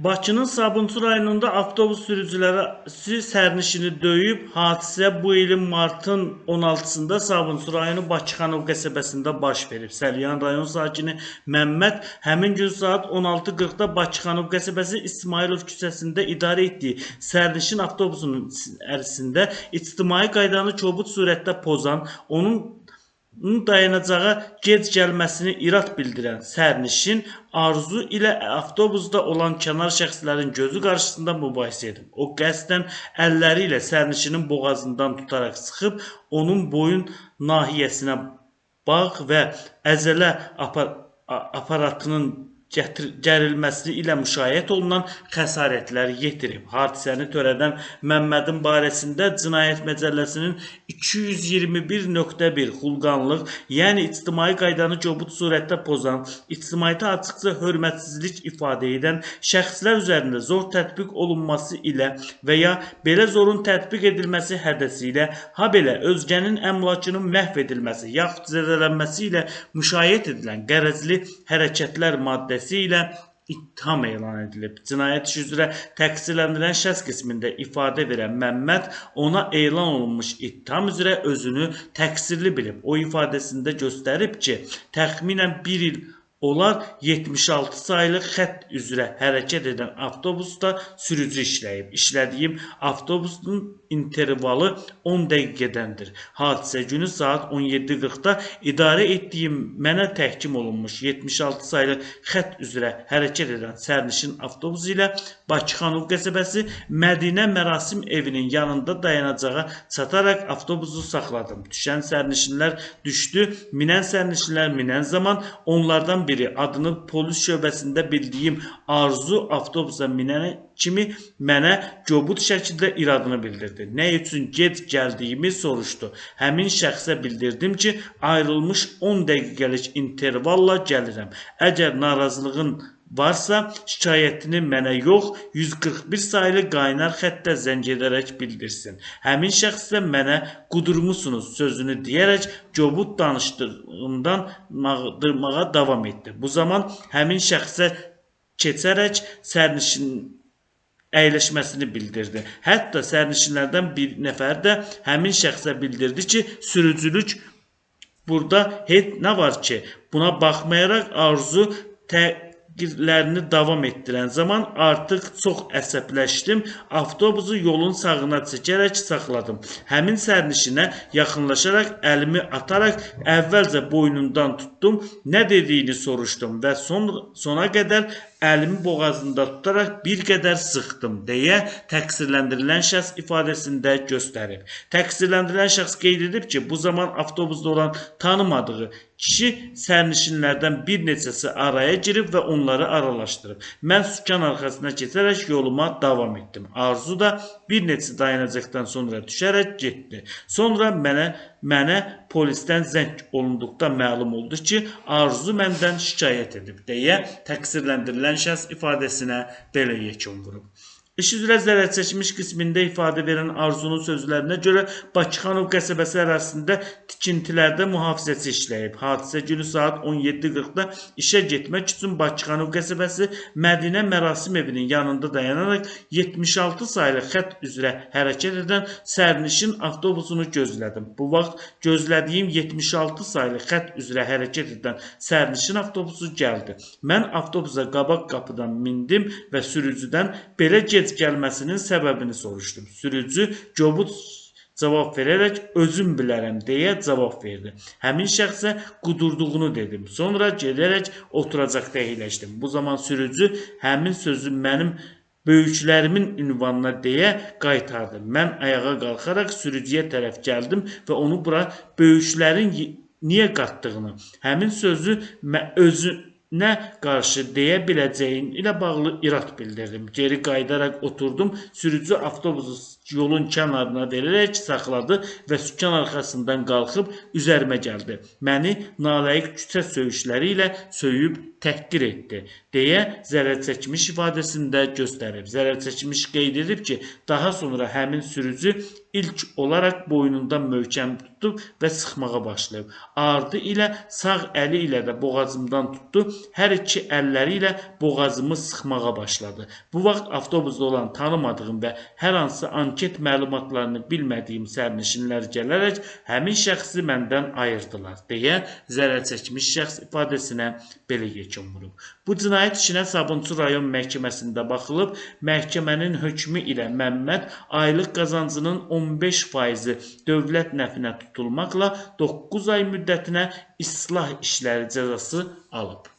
Bakının Sabunçu rayonunda avtobus sürücüləri sərnişini döyüb. Hadisə bu ilin martın 16-sında Sabunçu rayonu Bakıxanov qəsəbəsində baş verib. Səlyan rayon sakini Məmməd həmin gün saat 16:40-da Bakıxanov qəsəbəsi İsmayılov küçəsində idarə etdiyi sərnişin avtobusunun ərisində ictimai qaydanı kobud surətdə pozan, onun dayanacağa gec gəlməsini irad bildirən sərnişin Arzu ilə avtobusda olan kənar şəxslərin gözü qarşısında mübahisə edib. O qəsdən əlləri ilə sərnişinin boğazından tutaraq sıxıb, onun boyun nahiyəsinə bağ və əzələ aparatının gərilməsi ilə müşayiət olunan xəsarətlər yetirib. Hadisəni törədən Məmmədin barəsində Cinayət Məcəlləsinin 221.1 xulqanlıq, yəni ictimai qaydanı kobud surətdə pozan, ictimaiyyətə açıqca hörmətsizlik ifadə edən şəxslər üzərində zor tətbiq olunması ilə və ya belə zorun tətbiq edilməsi hədəsi ilə, habelə özgənin əmlakının məhv edilməsi yaxud zədələnməsi ilə müşayiət edilən qərəzli hərəkətlər maddəsi ilə ittiham elan edilib. Cinayət işi üzrə təqsirləndirilən şəxs qismində ifadə verən Məmməd ona elan olunmuş ittiham üzrə özünü təqsirli bilib. O ifadəsində göstərib ki, təxminən bir il olar 76 saylı xətt üzrə hərəkət edən avtobusda sürücü işləyib. İşlədiyim avtobusun intervalı 10 dəqiqədəndir. Hadisə günü saat 17:40-da idarə etdiyim mənə təhkim olunmuş 76 saylı xətt üzrə hərəkət edən sərnişin avtobusu ilə Bakıxanov qəsəbəsi Mədinə mərasim evinin yanında dayanacağa çataraq avtobusu saxladım. Düşən sərnişinlər düşdü, minən sərnişinlər minən zaman onlardan biri adını polis şöbəsində bildiyim Arzu avtobusa minən kimi mənə kobud şəkildə iradını bildirdi. Nə üçün gec gəldiyimi soruşdu. Həmin şəxsə bildirdim ki, ayrılmış 10 dəqiqəlik intervalla gəlirəm. Əgər narazılığın varsa, şikayətini mənə yox, 141 saylı qaynar xəttə zəng edərək bildirsin. Həmin şəxs isə mənə qudurmusunuz sözünü deyərək kobud danışdığından dırmağa davam etdi. Bu zaman həmin şəxsə keçərək sərnişin əyləşməsini bildirdi. Hətta sərnişinlərdən bir nəfər də həmin şəxsə bildirdi ki, sürücülük burada heç nə var ki, buna baxmayaraq Arzu təqirlərini davam etdirən zaman artıq çox əsəbləşdim. Avtobusu yolun sağına çəkərək saxladım. Həmin sərnişinə yaxınlaşaraq əlimi ataraq əvvəlcə boynundan tutdum, nə dediyini soruşdum və sona qədər əlimi boğazında tutaraq bir qədər sıxdım deyə təqsirləndirilən şəxs ifadəsində göstərib. Təqsirləndirilən şəxs qeyd edib ki, bu zaman avtobusda olan tanımadığı kişi sərnişinlərdən bir neçəsi araya girib və onları aralaşdırıb. Mən sükan arxasına keçərək yoluma davam etdim. Arzu da bir neçə dayanacaqdan sonra düşərək getdi. Sonra mənə polisdən zəng olunduqda məlum oldu ki, Arzu məndən şikayət edib deyə təqsirləndirilən şəxs ifadəsinə belə yekun vurub. İş üzrə zərər çəkmiş qismində ifadə verən Arzunun sözlərinə görə Bakıxanov qəsəbəsi ərazisində tikintilərdə mühafizəçi işləyib. Hadisə günü saat 17:40-da işə getmək üçün Bakıxanov qəsəbəsi Mədinə mərasim evinin yanında dayanaraq 76 saylı xətt üzrə hərəkət edən sərnişin avtobusunu gözlədim. Bu vaxt gözlədiyim 76 saylı xətt üzrə hərəkət edən sərnişin avtobusu gəldi. Mən avtobusa qabaq qapıdan mindim və sürücüdən belə gec gəlməsinin səbəbini soruşdum. Sürücü kobud cavab verərək özüm bilərəm deyə cavab verdi. Həmin şəxsə qudurduğunu dedim. Sonra gedərək oturacaqda əyləşdim. Bu zaman sürücü həmin sözü mənim böyüklərimin ünvanına deyə qaytardı. Mən ayağa qalxaraq sürücüyə tərəf gəldim və onu bura böyüklərin niyə qatdığını, həmin sözü özünə qarşı deyə biləcəyin ilə bağlı irad bildirdim. Geri qayıdaraq oturdum. Sürücü avtobusu yolun kənarına verərək saxladı və sükan arxasından qalxıb üzərimə gəldi. Məni nalayiq küçə söyüşləri ilə söyüb təhqir etdi deyə zərər çəkmiş ifadəsində göstərib. Zərər çəkmiş qeyd edib ki, daha sonra həmin sürücü ilk olaraq boynundan möhkəm tutub və sıxmağa başlayıb. Ardı ilə sağ əli ilə də boğazımdan tutdu. Hər iki əlləri ilə boğazımı sıxmağa başladı. Bu vaxt avtobusda olan tanımadığım və hər hansı anket məlumatlarını bilmədiyim sərnişinlər gələrək həmin şəxsi məndən ayırdılar, deyə zərər çəkmiş şəxs ifadəsinə belə yekun vurub. Bu cinayət işinə Sabunçu rayon məhkəməsində baxılıb. Məhkəmənin hökmü ilə Məmməd aylıq qazancının 15%-i dövlət nəfinə tutulmaqla 9 ay müddətinə islah işləri cəzası alıb.